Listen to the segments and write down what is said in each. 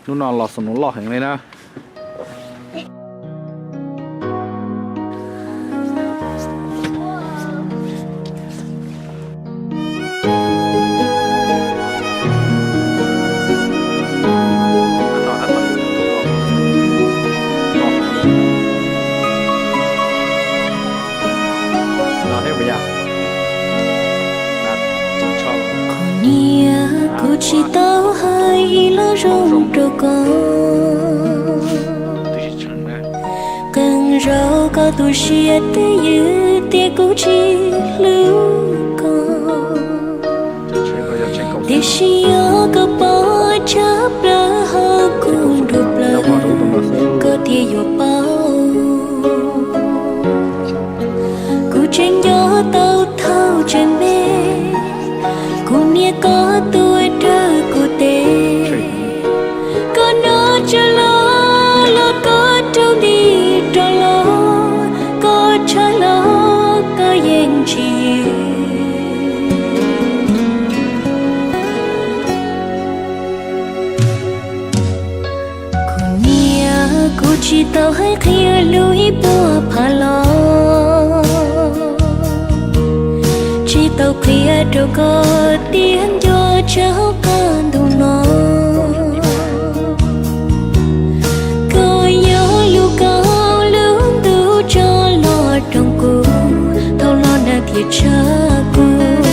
Hnub no los snow loj heev li na. Qhov niag kuv tsis tau hais ib lo zoo rau koj. Qee zaug koj tu siab twb ywg tias kuv tsis hlub koj, tiam sis yog koj pom tshaj plaws hauv kuv nruab plawv, koj thiaj yuav paub. Kuv tseem nco tau thaum tseem me, kuv niam koj tuaj dawb kuv tes. Koj noj tsawg los los koj raug nti rov los, koj tshaib los koj yeej tsis yws. Kuv niam, kuv tsis tau hais qhia lus ib puas phav los, tsis tau qhia rau koj tias nco tshaj qab ntuj no. Koj yog lub kaus lub ntuj tso los roos kuv, thaum los nag thiaj tshab kuv.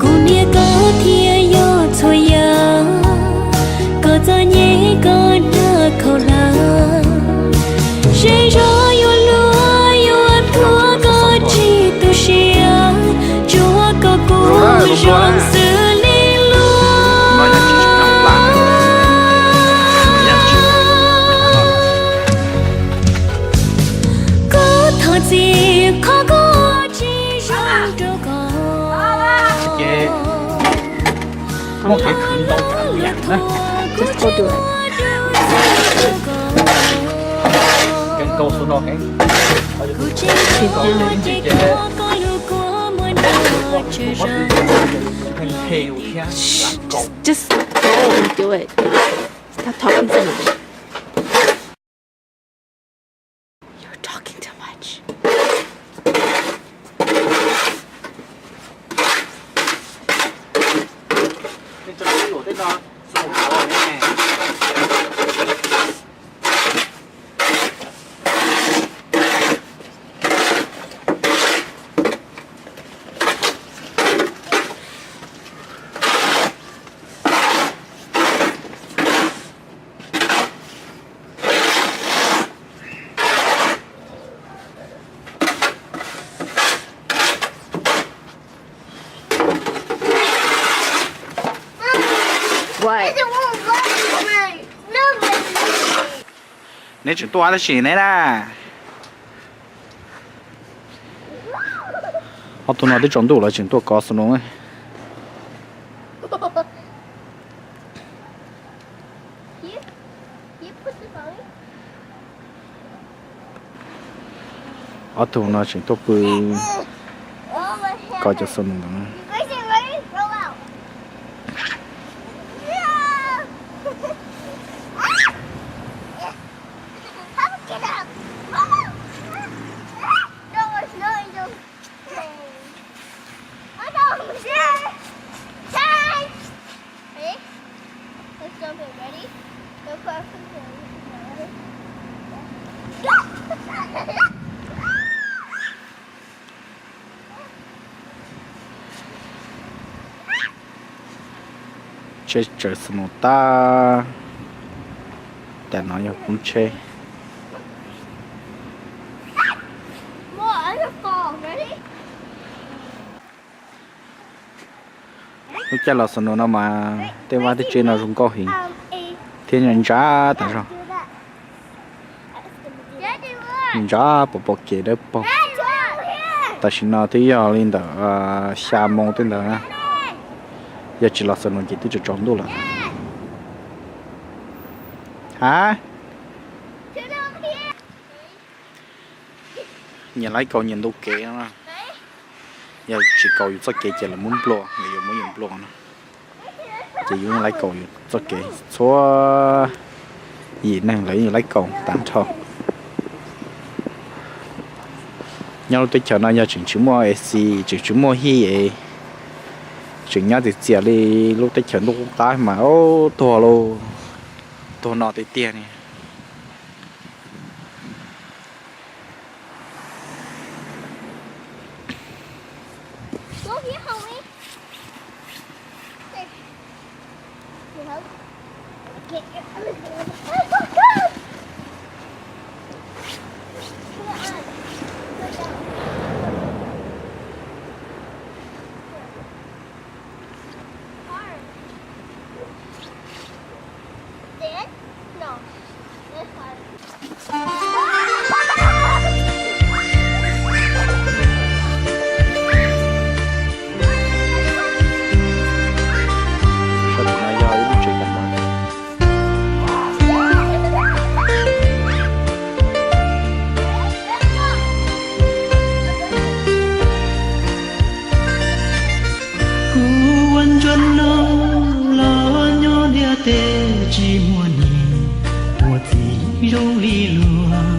Kuv niam koj thiaj yog txhua yam, koj txom nyem koj dag khaum hlab. Zej zog yuav luag yuav thuam koj tsis tu siab, tsuas koj kuj zoo xws li luag. Koj thov txim qhov kuv tsis zoo rau koj. Just hold it. Shh, just, just go and do it. Stop talking so much. You're talking too much. What? Neb tseem tuaj tab sis neb na. Ob tug no twb tsaus ntuj lawv tseem tuaj kov snow. Ob tug no tseem tuaj pw kov cov snow ntawd. Ready? Let's jump in. Ready? Go for it. Tsheb tsaws snow tag, tam no yog poob tsheb. Lub caij los snow no mas tej vaj tej tsev no zoo nkauj heev thiab ntsa tas zog. Ntsa pom pom kev dawb paug. Tam sim no twb yog li ntawm xya moo tej ntawd na. Yog tsis los snow ces twb tsaus tsaus ntuj lawm. Ha, nyias laib kaus nyias ntu kev no. Yog tsis kaus yus txoj kev ces lawv muab nplua, lawv yuav muab yus nplua no. Ces yus yeej laib kaus yus txoj kev, txhua yim neeg lawv yeej laib kaus tag nrho. Nyob lub teb chaws no yog tseem tsis muaj A C, tseem tsis muaj hij es, tseem nyob txias txias li lub teb chaws ntuj qub qab mas tuag lauj, tuag no tiag tiag li. Kuv ua ntsuag no los nyob ntiaj teb tsis muaj neeg ua txiv zoo li luag.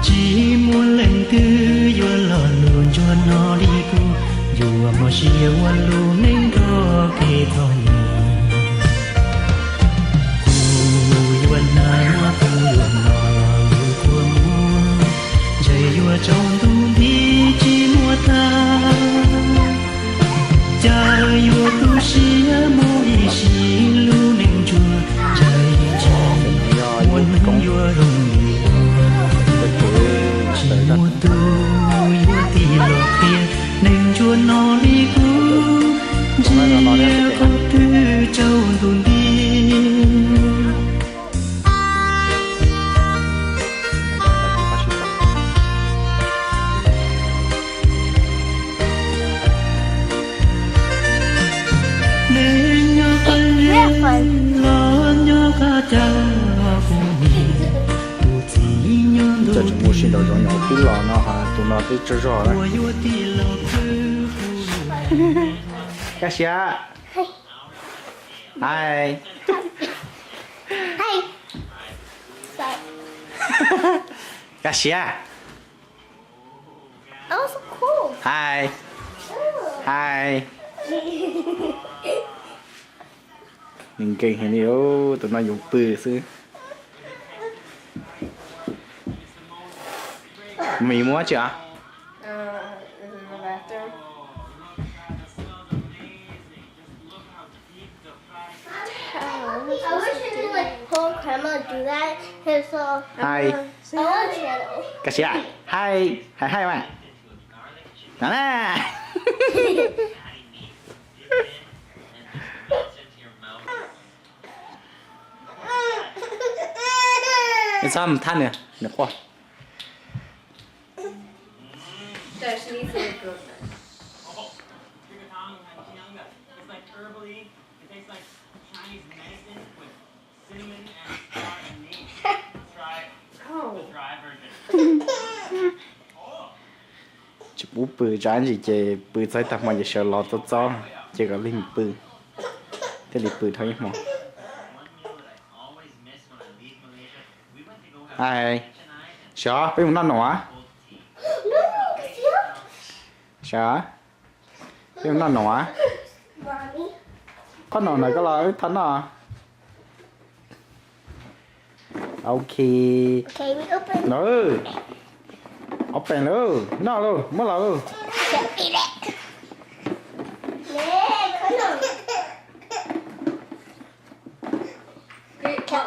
Tsis muaj leej twg yuav los lus ntsuag no li kuv, yuav muaj sia ua lus neej nrog kev txom nyem. Kuv yuav hnav kuv yuav no los lus kua muag, ntshe yuav tsaus ntuj nti tsis muaj tag. Cas yuav tu siab mus ib sim lub neej ntsuag, ntshe ib ntsis muaj hnub yuav zoo li luag. Tsis muaj tus yuav tig los qhia neeg ntsuag no li kuv, ntsia qhov twg tsaus ntuj nti. Neeg nyob qab zeb los nyob qab cag kuv nim, kuv txiv nyob ntuj teb los no tus no twb tsaug zog lawm. Kaj siab. Hais. Kaj siab. Hais. Hais. Nws nkeeg heev li, tus no yuav pw xwb. Mim muab tsi as? Hais. Kaj siab. Hais, hais, hais mas. Txhob thab nws, nws quaj. Tsis pub pw, tsam ntsis ces pw txog ib tag hmo ces sawv los txob txob, ces kom lig mus pw, thiaj li pw dhau ib hmo. Hais, Sov, peb mus noj noom a. Sov, peb mus noj noom a. Qhov noom ntawd koj los wb thov noj. Ok. Open lawm, noj lauj, muab los lauj.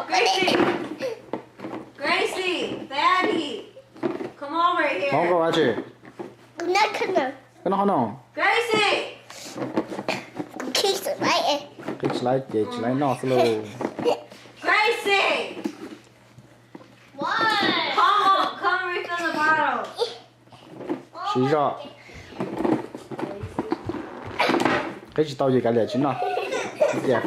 Gracie, Gracie, Daddy, come over here. Hov koj ua tsi? Koj noj qhov no. Gracie. Qhib tsis laib ces tsis laib noj xwb lauj. Gracie. Come on, come refill the bottle. Siv zog. Qhib tsis tau ces kav liam tsis noj. Cia.